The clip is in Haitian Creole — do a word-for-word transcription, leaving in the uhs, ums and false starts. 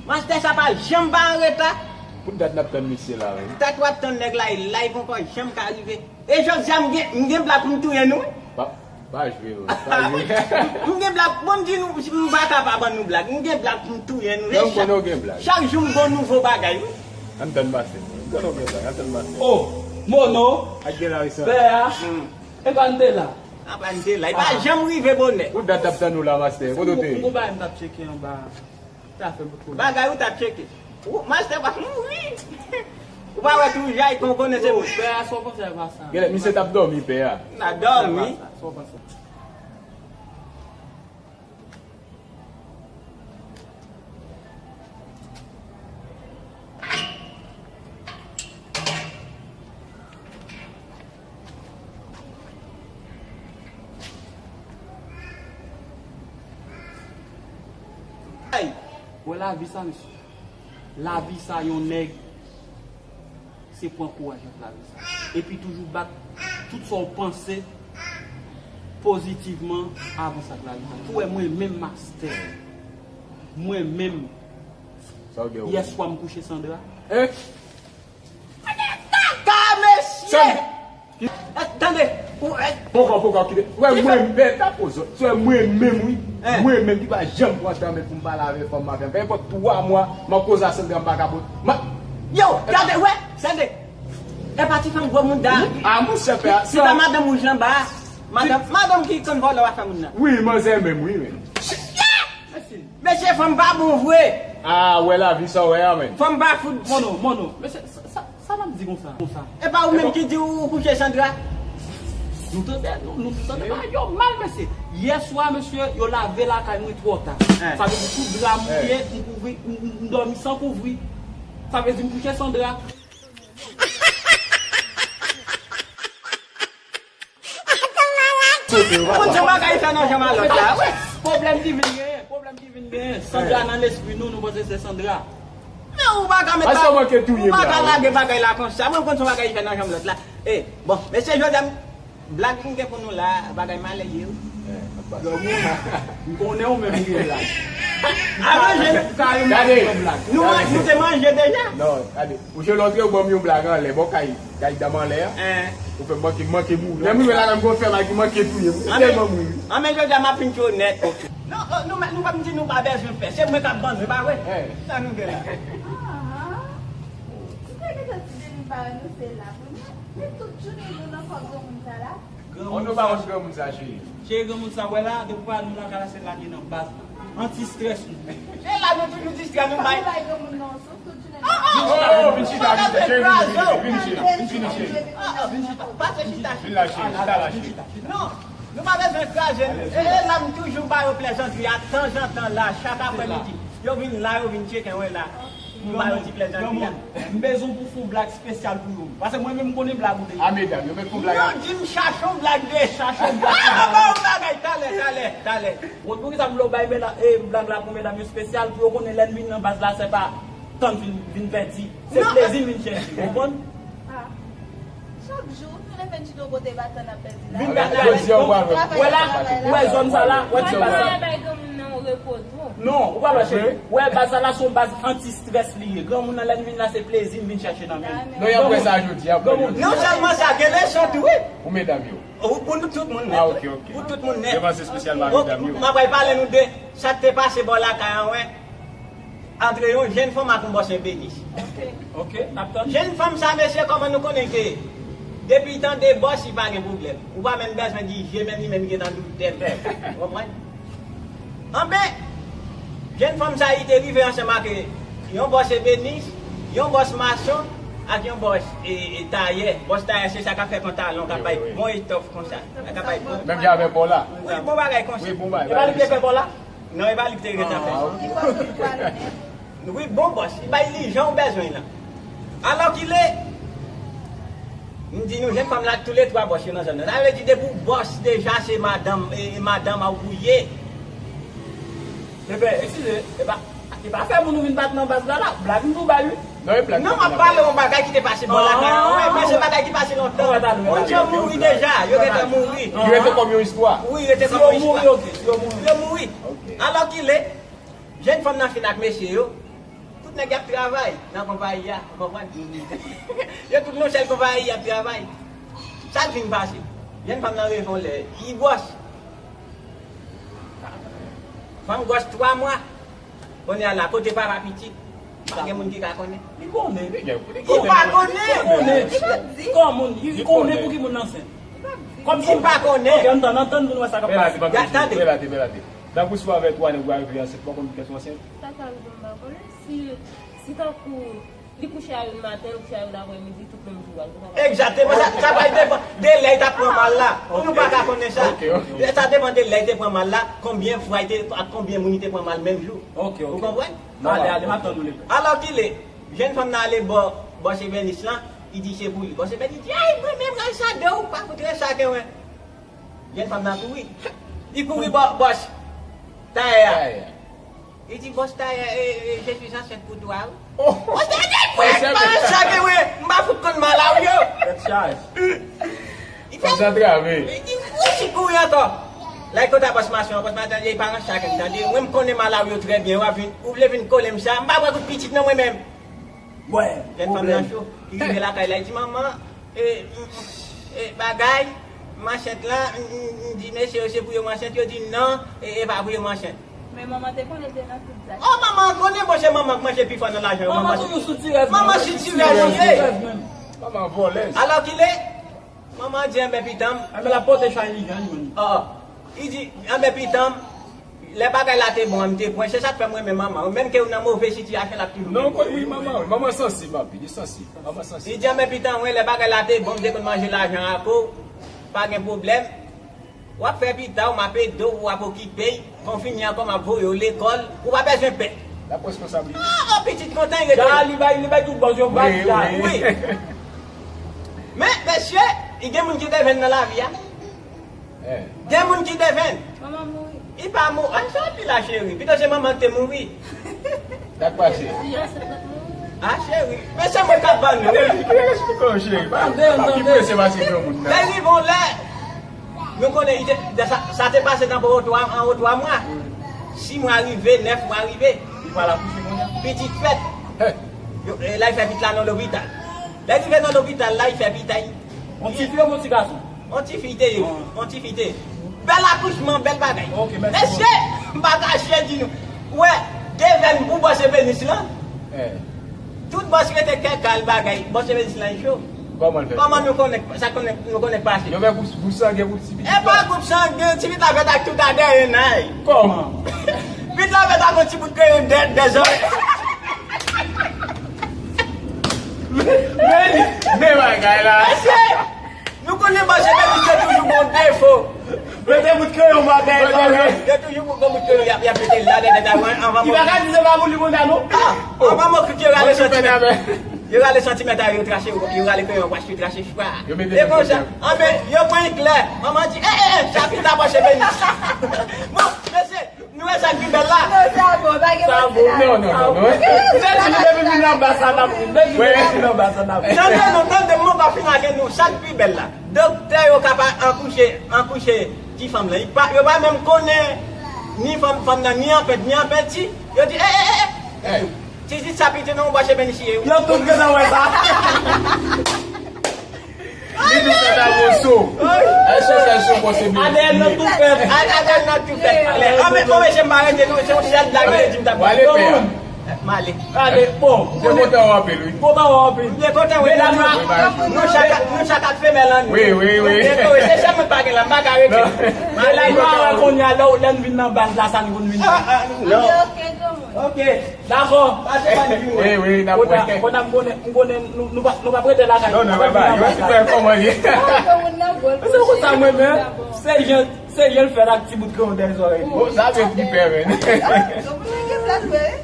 Mastè, sa pa janm pa an reta. Pou dat n ap tann misye la, wi. Dat w ap tann nèg la, e la, li poko janm ka rive. E jodi a, m gen, m gen blag pou m touye nou, wi. Pa, pa jwe, wi. Pa jwe. M gen blag, bon, m di nou, m pa ka pa ban nou blag. M gen blag pou m touye nou. Non, m konnen w gen blag. Chak jou m gon nouvo bagay, wi. Ann tann pase. M konnen w gen blag, ann tann pase. Oh, Mono. Ak gen la, wi, sa. Pè a. Hmm. E pa n te la. A pa n te la. E pa janm rive bonè. Pou dat n ap tann ou la, mastè. Kote w te ye? M gon bagay m t ap tcheke anba. Sa fè m pou bagay ou t ap tcheke. Ou, mastè pa mouri. Ou pa wè tou jay kon konnen se moun. Pè a, sa w panse avè sa? Genlè, misye t ap dòmi, pè a. N a dòmi. Sa w panse? Ay! Wè lavi sa, mesye. Lavi sa, yon nèg, se pran kouraj ak lavi sa. Epi toujou bat tout sa w panse pozitivman, avanse ak lavi sa. Pou wè mwen menm, mastè. Mwen menm, yè swa m kouche san dra. Eh? Kaka, mesye! Eh, tande, ou, eh. Poko, poko, kite. Wè, mwen menm, ta poze. Se mwen menm, wi. Eh. Mwen menm ki pa janm pran tan menm pou m pale avèk fanm m avè m. Fè nenpòt twa mwa, m ap koze a Sandra, m pa ka pot. Ma... Yo, gade, wè, tande. E pa ti fanm gwo mouda. A, monchè, pè a. Se pa madanm wouj lan ba. Madanm, madanm ki konn vòlò a fanm moun nan. Wi, manzè menm, wi, men. Mesye, fanm pa bon vre. Ah, wè lavi sa w wè a, men. Fanm pa fout. Mono, Mono, mesye, sa, sa, sa n ap di konsa? Konsa. E pa ou menm ki di ou kouche san dra? Nou tande, nou, nou tande bagay yo mal, mesye. Yè swa, mesye, yo lave lakay mwen twò ta. Sa vle di tout dra mouye, m kouvri, m, m, m dòmi san kouvri. Sa vle di m kouche san dra. Ou konn se bagay fè nan janm a lòt la, wi. Pwoblèm ki vin genyen, pwoblèm ki vin genyen. Sandra nan lespri nou, nou panse se Sandra. Men ou pa ka met... Pastè, ou manke touye m la, wi. Ou pa ka lage bagay la konsa. Mwen konn se bagay fè nan janm lòt la. E, bon, mesye, jodi a, blag m gen pou nou la, bagay malè ye, wi. Granmoun, m konnen ou menm ou gen blag. A manje nou. Gade. Nou man-, nou te manje deja. Non, gade. Ou jwe lontre, ou ban m yon blag anlè, bò kay, kay dam anlè a. Ou fè m manke, manke mouri. Lè m rive lakay m, gon fè mal ki manke touye m. Tèlman mouri. An, men jodi a m ap fin tchwe nèt. Non, oh, nou, nou pa m di nou pa bezwen fè. Se mwen k ap ban nou, e pa vre? Sa nou gen la? Ah, ou te gentan di depi m pa wè nou se la pou nou. Men tout jounen nou nan kò granmoun sa la. Granmoun sa. On nou pa wè granmoun sa, cheri. Cheri, granmoun sa, wè la, depi pa nou lakay la, se la ki nan baz la. Anti-strès nou. E la nou toujou distrè nou bay. Bay granmoun nan yon souf tout jounen. Oh, oh, vin chita, vin chita, cheri, vin chita, vin chita, vin chita, cheri. Ah, ah, vin chita. Pase chita, chita. Vin la, cheri, chita la, cheri. Non, nou pa bezwen kraze nou. E, e la m toujou ba yo plèzantri a tanzantan la, chak aprèmidi. Yo vin la, yo vin tcheke mwen la. M ba yo ti plèzantri a. M bezwen pou fè yon blag espesyal pou yo. Paske mwen menm m konnen blag ou te ye. A medam, yo mèt fè yon blag. Yo di m chache yon blag de, chache yon blag. Ah, ba yon bagay, talè, talè, talè. Bon, poukisa m vle w bay medam, e, blag la pou medam yo espesyal, pou yo konnen lè n vin nan baz la, se pa tan n vin, vin pèdi. Se plezi n vin chèche, w konprann? Ah. Chak jou, nou leve n chita yon kote, pa tan n ap pèdi la. Vin gade la. Jodi a, w pral wè. Wè la, wè zòn sa la, wè ti baz sa. Bay granmoun nan yon repo tou. Non, ou pa wè, cheri. Wè baz sa la se yon baz anti-strès li ye. Granmoun nan lè n vin la, se plezi n vin chèche nan men l. Non, y ap wè sa jodi a, granmoun. Non sèlman sa, gen leson tou, wi. Pou medam yo. Wi, pou nou tout moun nèt. Ah, ok, ok. Pou tout moun nèt. Devans espesyal ba medam yo. M ap pale nou de sa k te pase bò lakay an, wè. Antre yon jèn fanm ak yon bòs ebenis. Ok, n ap tann. Jèn fanm sa, mesye, kòman nou konnen ke depi l tande bòs, li pa gen pwoblèm. Ou pa menm bezwen di je, menm li menm li gentan doutè l. Ou konprann? Anben, jèn fanm sa, li te rive ansanm ak, e, yon bòs ebenis, yon bòs mason, ak yon bòs, e, e, tayè. Bòs tayè, se sa k ap fè pantalon, k ap bay bon etòf konsa. Sa k ap bay bon. Menm jan avèk bò la. Wi, bon bagay konsa. Wi, bon bagay. E pa li ki te fè bò la? Non, e pa li ki te gentan fè sa. Ah, ok. Wi, bon bòs, li bay li jan w bezwen l lan. Alòkile, m di nou, jèn fanm la, toulètwa bòs yo nan zòn nan. Sa vle di, depi w bòs deja, se madanm, e, e madanm a w pou ye. Ebyen, eskize, e pa, e pa fè pou nou vin bat nan baz la, la. Blag m tou bay, wi. Non, e blag. Non, m ap pale yon bagay ki te pase bò lakay an. Wi, men se bagay ki pase lontan. Moun yo mouri deja, yo gentan mouri. Li rete kòm yon istwa. Wi, li rete kòm yon istwa. Si yo mouri, ok, si yo mouri. Yo mouri. Ok. Alòkile, jèn fanm nan fin ak mesye yo, Nèg y ap travay nan konpayi a, ou konprann? Yo tout nan yon sèl konpayi y ap travay. Sa k vin pase? Jèn fanm nan rive yon lè, li gwòs. Fanm gwòs twa mwa. Kounye a la, kote papa pitit? Pa gen moun ki ka konnen. Li konnen. Li pa konnen. Li konnen. Kòman? Li konnen pou ki moun ansent. Kòmsi li pa konnen. Ok, ann tann, ann tann pou n wè sa k ap pase. Tande. Tankou si w avè twa nèg ou rive ansent, ou pa konn poukisa w ansent. Sa sa vle di m pa konnen? Si, si tankou li kouche a youn maten, li kouche a youn aprèmidi, tout menm jou a, li pa. Egzakteman, sa, sa pral depann de lè li t ap pran mal la. Nou pa ka konnen sa. Ok, ok. Sa depann de lè li te pran mal la, konbyen fwa li te, ak konbyen moun li te pran mal menm jou. Ok, ok. Ou konprann? Ale, ale, m ap tann ou, lepè. Alòkile, jèn fanm nan ale bò, bò Sevenis lan, li di se pou li. Bò Sevenis di, ay, mwen menm, Rachado, ou pa fout ret sa ke mwen. Jèn fanm nan kouri. Li kouri bò, bòs tayè a. Li di, bòs tayè, e, e, je suis enceinte pour toi, wi. Bòs tayè di, mwen pa sa ke mwen, m pa fout konn Malawi yo. Tèt chaje. Li fè, li di, wi, li kouri ankò. Lè l konta bòs machann, bòs machann di, e pa nan sa ke m tande. Mwen, m konnen Malawi yo trè byen, w ap vin, ou vle vin kole m sa, m pa pran kout pitit non mwen menm. Jèn fanm nan cho, li rive lakay la, li di, manman, e, e, bagay, m ansent lan, m, m, m di mesye yo se pou yo m ansent, yo di non, e, e pa pou yo m ansent. Men manman te konnen te nan tout sa. Oh, manman konnen, bon, se manman k manje pi fò nan lajan yo. Manman toujou sou ti rèv. Manman sou ti rèv li ye. Manman vòlèz. Alòkile, manman di, enben pitanm. Enben l ap pote chay li jwenn moun. Oh, li di, enben pitanm, lè bagay la te bon, m te pran. Se sa k fè m renmen manman. Menm ke ou nan move sitiyasyon, l ap toujou. Non, wi, manman, manman sansib anpil, li sansib. Manman sansib. Li di, enben pitanm, wi, lè bagay la te bon, m te konn manje lajan ak ou, pa gen pwoblèm. W ap fè pita, w m ap ede w, w ap okipe l. Kon fini ankò, m ap voye w lekòl. Ou pa bezwen pè. L ap responsablite. Ah, oh, pitit kontan, li rete. Ja, li bay, li bay tout bòz yo vag, ja. Wi. Men, mesye, gen moun ki devenn nan lavi a. Gen moun ki devenn. Manman mouri. Li pa mou-, ah, sa pi la, cheri. Pito se manman ki te mouri. Sa k pase? Ah, cheri. Men se mwen k ap ban nou. Ki eksplike w, cheri. Pa, pa pi prese pase granmoun nan. Lè rive yon lè, nou konnen, li te, sa, sa te pase nan anwo twa, anwo twa mwa. Sis mwa rive, nèf mwa rive. Li pral akouche kounye a. Pitit fèt. Yo, e, la, li fè pitit la nan lopital. Lè li rive nan lopital la, li fè pitit. Yon ti fi oubyen yon ti gason? Yon ti fi te ye. Yon ti fi te ye. Bèl akouchman, bèl bagay. Ok, mèsi. Mesye, m pa kache di nou. Ou wè, devenn pou bòs Evenis lan. Tout bòs rete kè kal bagay. Bòs Evenis lan cho. Kòman l fè? Kòman nou konnen, sa konnen, nou konnen pase? Yo fè gwoup, gwoup sangen pou ti pitit la. E pa gwoup sangen, ti pitit la fèt ak tout adèren nan. Kòman? Pitit la fèt ak yon ti bout kreyon dè, dè zòrèy. Men, men bagay la. Mesye, nou konnen bòs Evenis yo toujou gon defo. Mete bout kreyon bò dèyè zòrèy. Yo toujou gon bout kreyon, y ap, y ap mete la, la, la, la, anvan. Li pa ka di se pa pou li moun nan, non. Ah, anvan mò kit yo rale santimèt. Yo rale santimèt a yo, yo trache, yo rale kreyon, yo trache chwa. E konsa, anben, yo pran eklè. Manman di, eh, eh, eh, sa pita bòs Evenis. Bon, mesye, nou wè sa k pi bèl la? Non, sa bon, pa gen manti la. Sa bon, non, non, non, non. Depi nou, depi vin anba sa n ap ri. Depi nou vin anba sa n ap ri. Tande nou, tande m, mwen pa fin lage nou, sa k pi bèl la. Doktè yo ka pa akouche, akouche ti fanm lan. Li pa, yo pa menm konnen ni fanm, fanm nan, ni anpent, ni anpenti. Yo di, eh, eh, eh, eh. Tizit sa piti nan yon bòs Evenis ye, wi. Yo tout gentan wè sa. Li tou fèt a moso. Èske se sou posibli? Adèl nan tou fèt. Adèl nan tou fèt. Anben, bon, mesye, m pa rete, non, se yon sèl blag, li di m t ap. Wale pè. M ale. Ale, bon. M te kontan wè anpil, wi. Kontan wè anpil. M te kontan wè. Medam, nou chak, nou chak ak femèl an nou. Wi, wi, wi. Se sèl mwen pa gen la, m pa ka rete. Medam, nou wè kounye a, lè, lè n vin nan baz la, sa n konn vin. Ah, ah, non. Ok, ok, granmoun. Ok. Dakò, pase pa n vini. Wi, wi, n ap wè. Kontan, kontan, m konnen, m konnen nou, nou pa, nou pa prete lakay. Non, non, papa, yo ti pè kòman li. Se konsa mwen menm, se jan, se jan l fèt ak ti bout kreyon dèyè zòrèy li. Bon, sa vle ti pè, men. Granmoun nan gen plas vre, wi.